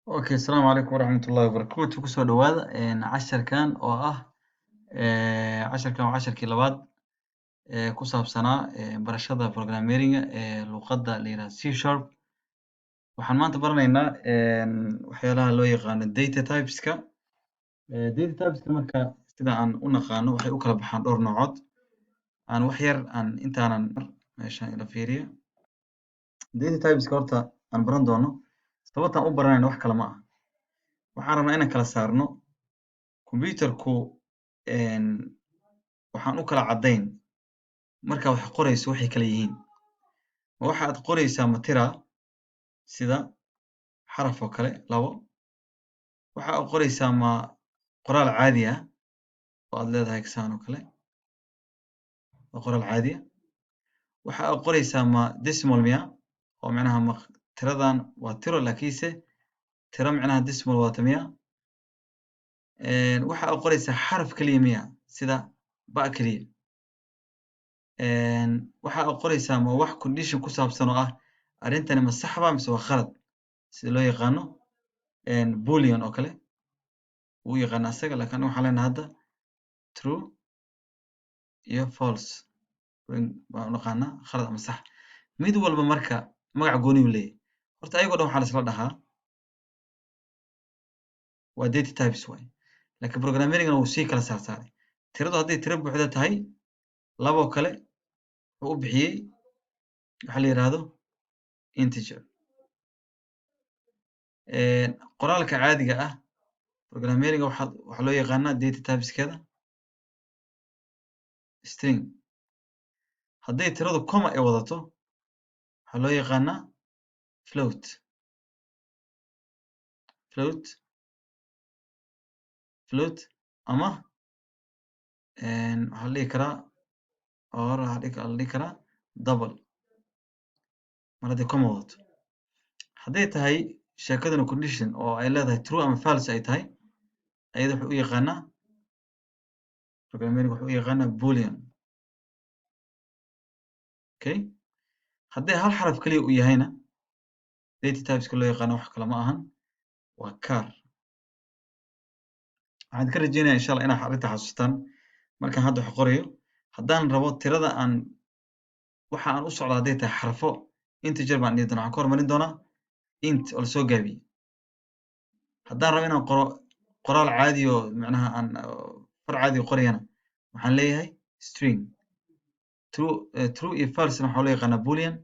Okay, asalaamu calaykum waraxmatullaahi wabarakaatu. Kusoo dhawaada casharkan oo ah casharkan waa casharkii labaad ee ku saabsanaa barashada programming ee luqadda la yiraahdo C#. Waxaan maanta baranaynaa waxyaalaha loo yaqaano data types-ka. Data types-ka marka sida aan u naqaano waxay u kala baxaan dhowr noocood. Aan wax yar aan intaanan meeshan ila fiiriyo. Data types-ka horta aan baran doono, sababta aan u baranayno wax kale ma aha. Waxaan rabnaa inaan kala saarno computerku waxaan u kala caddayn markaa wax qorayso waxay kala yihiin. Ma waxa aad qoraysaa ma tira, sida xaraf oo kale labo? Waxa aad qoraysaa ma qoraal caadi ah oo aad leedahay saan oo kale? Waa qoraal caadi ah. Waxa aad qoraysaa ma decimal miya, oo micnaha ma tiradan waa tiro laakiinse tiro micnaha decimal wadata miya? Waxa aad qoraysaa xaraf kaliya miya, sida ba kaliya? Waxa aad qoraysaa ma wax condition ku saabsan oo ah arrintani ma sax ba mise waa khalad, sida loo yaqaano boolean oo kale wuu yaqaana asaga, laakiin aniga waxaan leenahay hadda true iyo false baan u naqaanaa, khalad ama sax. Mid walba marka magac gooni uu leeyahay. Horta ayagoo dhan waxaa la isla dhahaa waa data types waay, laakiin programming-na wuu sii kala saar saaray. Tiradu hadday tiro buuxda tahay, laboo kale, wuxuu u bixiyey waxa la yiraahdo integer. Qoraalka caadiga ah programming waxaa loo yaqaanaa data types-keeda string. Hadday tiradu comma ay wadato, waxaa loo yaqaanaa float. Float, float ama waxaa la dhihi karaa or waxaa la dhihi karaa double mar hadday comma wadato. Hadday tahay sheekaduna condition oo ay leedahay true ama false ay tahay, ayada wuxuu u yaqaanaa programming, wuxuu u yaqaanaa boolean. Okay, haddii hal xaraf kaliya uu yahayna, data typeska loo yaqaano wax kale ma ahan, waa char. Waxaan ka rajeynaya, insha Allah, inaad arrinta xasuustaan markaan hadda wax qorayo. Haddaan rabo tirada aan waxa aan u socdo hadday tahay xarfo, integer baan dhihi doonaa, waxaan ka hormarin doonaa int oo lasoo gaabiyey. Haddaan rabo inaan qoro qoraal caadi oo macnaha aan far caadi qorayana, waxaan leeyahay string. True iyo false waxaa loo yaqaanaa boolean.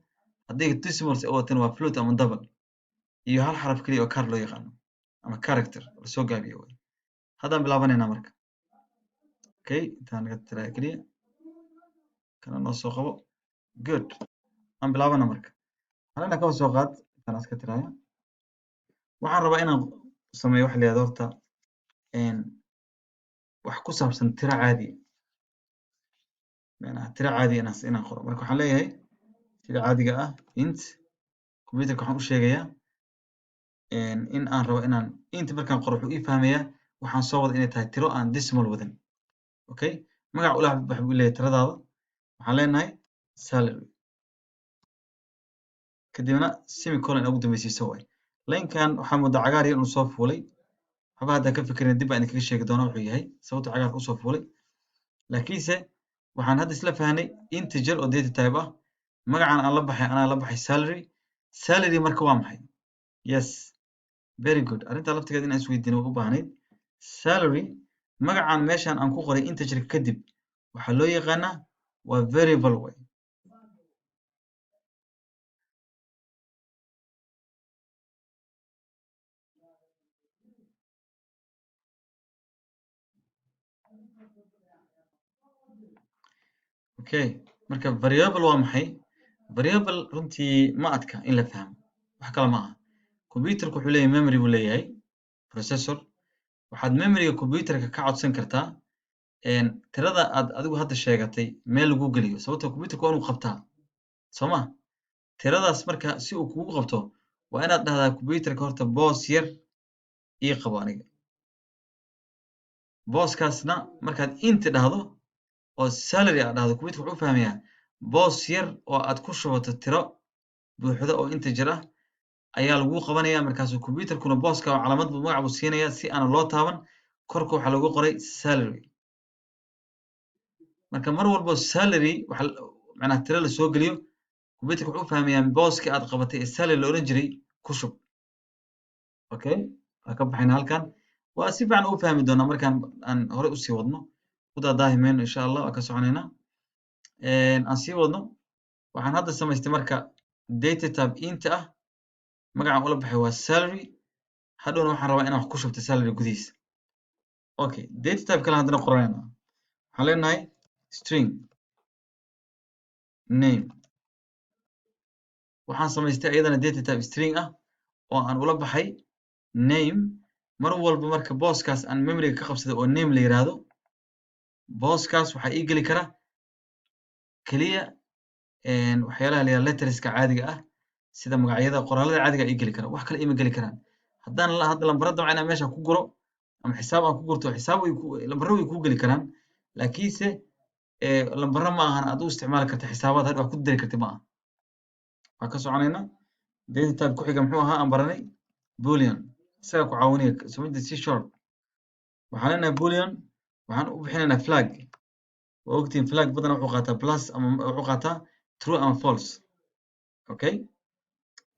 Hadday decimals ay watana, waa float ama double, iyo hal xaraf keliya oo char loo yaqaano ama character oo lasoo gaabiyo wey. Haddaan bilaabanaynaa marka. Okay, intaan naga tiraya keliya, kana noo soo qabo. Good, aan bilaabana marka. Waxaan leenahay, kaba soo qaad, intaan iska tiraya, waxaan rabaa inaan sameeyo waxa la yihahdo horta wax ku saabsan tiro caadi, macnaha tiro caadi inaan qoro. Marka waxaan leeyahay, sida caadiga ah, int. Computerka waxaan u sheegayaa in aan rabo inaan int. Markaan qoro, wuxuu ii fahmayaa waxaan soo wada inay tahay tiro aan decimal wadan. Okay, magac ula bax buu leeyahay tiradaada. Waxaan leenahay salary, kadibna semicolon ugu dambeysiiso waay. Linekan waxaa moodaa cagaar yar inuu soo fuulay. Waxba hadda ka fikirin, dib baan idinkaga sheegi doonaa wuxuu yahay sababta cagaarka usoo fuulay. Laakiinse waxaan hadda isla fahnay integer oo data type ah, magacan aan la baxay, anaa la baxay salary. Salary marka waa maxay? Yes, very good. Arrintaa laftigeeda inaan isweydiino u baahnayd. Salary, magacan meeshan aan ku qoray integerka kadib, waxaa loo yaqaanaa waa variable way. Okay, marka variable waa maxay? Variable runtii ma adka in la fahmo, wax kale ma aha. Computerku wuxuu leeyahay memory buu leeyahay, processor. Waxaad memoryga computerka ka codsan kartaa tirada aad adigu hadda sheegatay meel lagu geliyo, sababtoo computerka waa inuu qabtaa, soo ma? Tiradaas marka si uu kugu qabto, waa inaad dhahdaa computerka: "Horta boos yar ii qabo aniga." Booskaasna markaad int dhahdo oo salary aad dhahdo, computerka wuxuu u fahmayaa boos yar oo aad ku shubato tiro buuxda oo integer ah. Ayaa lagu qabanaya. Markaasuu computerkuna booska calaamad buu, magac buu siinaya si aan loo taaban. Korka waxaa lagu qoray salary. Marka mar walbo salary waxa macnaha tiro la soo geliyo, computerka wuxuu u fahmayaa booska aad qabatay ee salary la oran jiray ku shub. Okay, waa ka baxayna halkan. Waa si fiican u fahmi doonaa markaan aan hore usii wadno. Ku daadaahi mayno, insha Allah. Waa ka soconaynaa, aan sii wadno. Waxaan hadda samaystay marka data type int ah, magacaan ula baxay waa salary. Hadhowna waxaan rabaa inaan wax ku shubto salary gudihiisa. Okay, data type kale haddana qoranayna. Waxaan leenahay string name. Waxaan samaystay iyadana data type string ah oo aan ula baxay name. Mar walba marka booskaas aan memoryga ka qabsaday oo name la yiraahdo, booskaas waxaa ii geli kara keliya waxyaalaha la yihahdo letterska caadiga ah, sida magacyada, qoraalada caadiga ii geli kara. Wax kale iima geli karaan. Haddaan hadda lambaro dabcan inaan meesha ku guro ama xisaab aan ku gurto, xisaab way ku, lambaro way kuu geli karaan, laakiinse lambaro ma ahan aad u isticmaali karta xisaabaad hadda wax ku dari karti ma aha. Waa ka soconaynaa. Data type ku xiga muxuu ahaa aan baranay? Boolean. Isaga ku caawinaya samaynta C sharp. Waxaan leenahay boolean, waxaan u bixinaynaa flag. Waa ogtihiin, flag badanaa wuxuu qaataa plus ama wuxuu qaataa true ama false. Okay,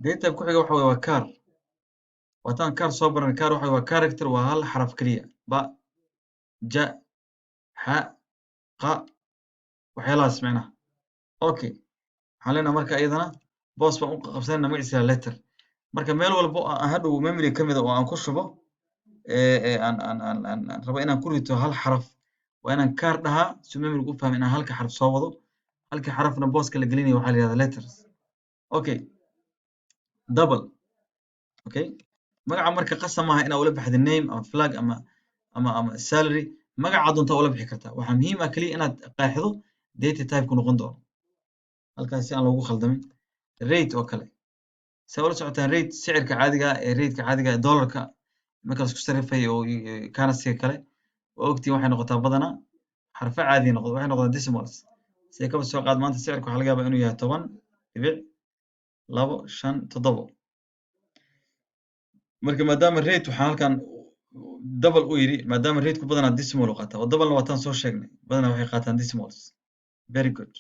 data type ku xiga waxa weye waa char. Waataan char soo baranay. Char waxa waa character, waa hal xaraf keliya: ba, ja, xa, qa, waxyaalahaas micnaha. Okay, waxaan leenahay marka iyadana boos baan u qabsanayna, magaciisa letter. Marka meel walbo aan hadhow memory ka mida oo aan ku shubo, aan aan aan aan aan rabo inaan ku rito hal xaraf, waa inaan char dhahaa si memorygu u fahmo inaan halka xaraf soo wado. Halka xarafna booska la gelinayo waxaa la yihahdaa letters. Okay, double. Okay, magaca marka qasab maaha inaa ula baxda name ama flag ama salary. Magaca doonta ula bixi kartaa. Waxaa muhiim ah keliya inaad qeexdo data type-ku noqon doono halkaas, si aan loogu khaldamin. Rate oo kale, saa ula socotaan, rate sicirka caadiga ah ee rateka caadiga ah ee dollarka marka la isku sarrifayo oo currency kale, waa ogtiin, waxay noqotaa badanaa xarfo caadi noqdo, waxay noqdaan decimals. Sida kaba soo qaad maanta sicirka waxaa laga yaabaa inuu yahay 10.257. Marka maadaama rate waxaan halkan double u yidhi, maadaama rateku badanaa decimal u qaataa, oo doublena waataan soo sheegnay, badanaa waxay qaataan decimals. Very good.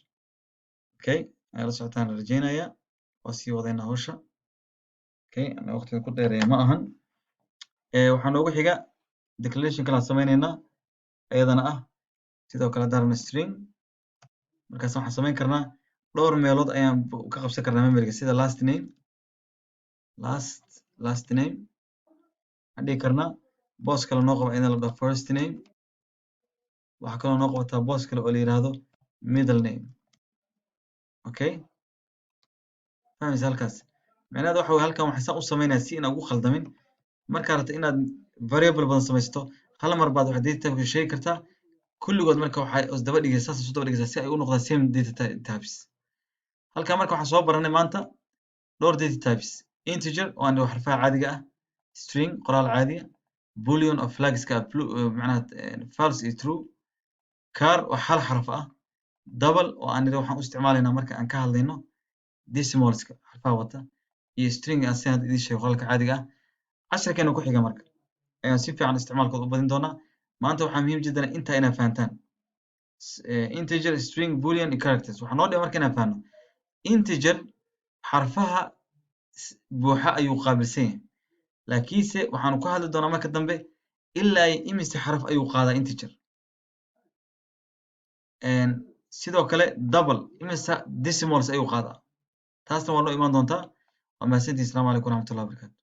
Okay, ay la socotaan rajeynaya. Waa sii wadaynaa hawsha. Okay, ana waqtiga ku dheereeya ma ahan. Waxaa noogu xiga declaration kalaan sameyneynaa, iyadana ah sidoo kale haddaan string. Markaas waxaan samayn karnaa dhowr meelood ayaan ka qabsan karnaa memoryga, sida last name. Last name waxaan dhihi karnaa boos kale noo qaba in la dhaho first name. Waxaa kaloo noo qabataa boos kale oo la yiraahdo middle name. Okay, fahmaysa halkaas? Macnaheedu waxa weye, halkan waxaan saan u sameynaya si inaan ugu khaldamin. Markaa rabto inaad variable badan samaysato, hal mar baad waxaad data type sheegi kartaa kulligood. Marka waxay isdaba dhigaysaa, saas isu daba dhigaysaa si ay u noqdaan same data types. Halkan marka waxaan soo baranay maanta dhowr data types: integer oo aan xarfaha caadiga ah, string qoraal caadiga, boolean oo flagska, macnaha false iyo true, char oo hal xaraf ah, double oo aan nidhi waxaan u isticmaalaynaa marka aan ka hadlayno decimalska xarfaha wata, iyo string aan si hadda idiin sheego qoraalka caadiga ah. Casharkeena ku xiga marka ayaan si fiican isticmaalkooda u badin doonaa. Maanta waxaa muhiim jiddan intaa inaad fahantaan integer, string, boolean iyo characters. Waxaa noo dhiman marka inaan fahanno integer xarfaha buuxa ayuu qaabilsan yahay, laakiinse waxaanu ka hadli doonaa marka dambe ilaa iyo imise xaraf ayuu qaadaa integer. Sidoo kale double imise decimals ayuu qaadaa. Taasna waa noo imaan doontaa. Waa mahadsantihin. Asalaamu calaykum waraxmatullahi wabarakatu.